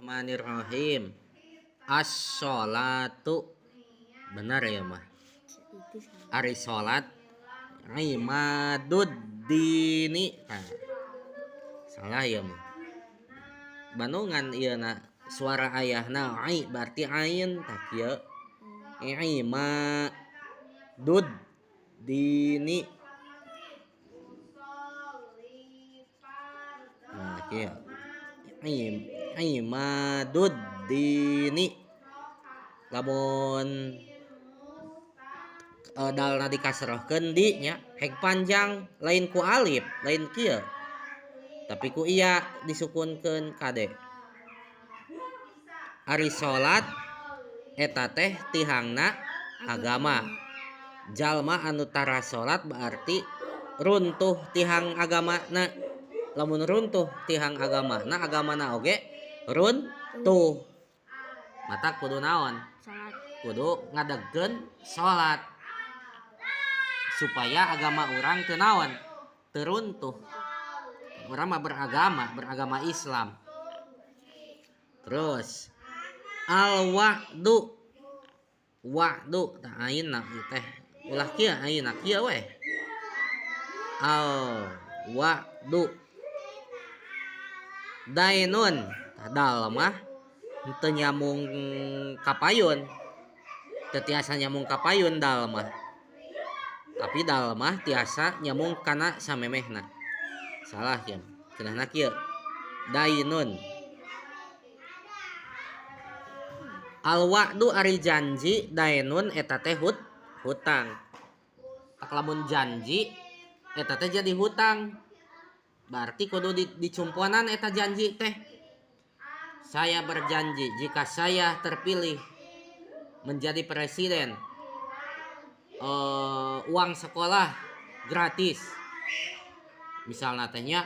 Bismillahirrahmanirrahim. As-sholatu, benar ya mah. Ari salat imaduddini. Nah, salah ya mah. Bandungan ieu na suara ayahna ai berarti ain tah kieu. Imaduddini. Nah, kieu. Imaduddini. Lamun dalna dikasrohkeun di nya hek panjang lain ku alif, lain kieu. Tapi ku iya disukunkeun kade. Ari salat eta teh tihangna agama. Jalma anu tara salat berarti runtuh tihang agamana. Lamun runtuh tihang agamana, agamana oge runtuh. Mata kudu naon? Salat. Kudu ngadegkeun salat supaya agama urang teu naon? Teu runtuh. Urang mah beragama, beragama Islam. Terus al wa'du, wa'du tah ayeuna ieu teh ulah kieu ayeuna kieu weh. Al wa'du dainun, tah dal mah teu nyambung kapayun, teu tiasa nyambung kapayun dal mah. Tapi dal mah tiasa nyambung kana samemehna. Salah ya, cenahna kieu dainun. Al wa'du ari janji dainun eta teh hutang. Tak lamun janji eta teh jadi hutang. Berarti kudu dicumponan eta janji teh. Saya berjanji jika saya terpilih menjadi presiden, uang sekolah gratis misalnya tehnya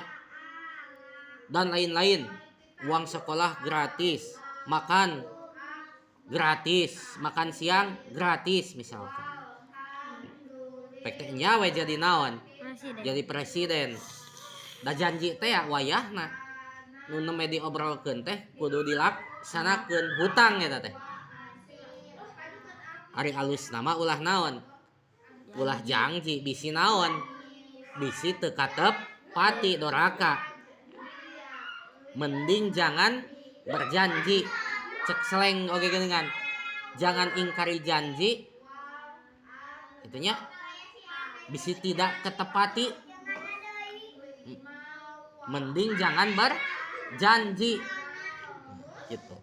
dan lain-lain, uang sekolah gratis, makan gratis, makan siang gratis misalkan. Pek teh nya we jadi naon? Presiden. Jadi presiden. Da janji teh ya wayahna nu nembe diobrolkeun teh kudu dilaksanakeun, hutang eta teh. Ari alus nama ulah naon? Ulah janji bisi naon? Bisi teu katepati doraka. Mending jangan berjanji. Cek seleng oge geuningan. Jangan ingkari janji. Itunya bisi tidak ketepati. Mending jangan berjanji. Gitu.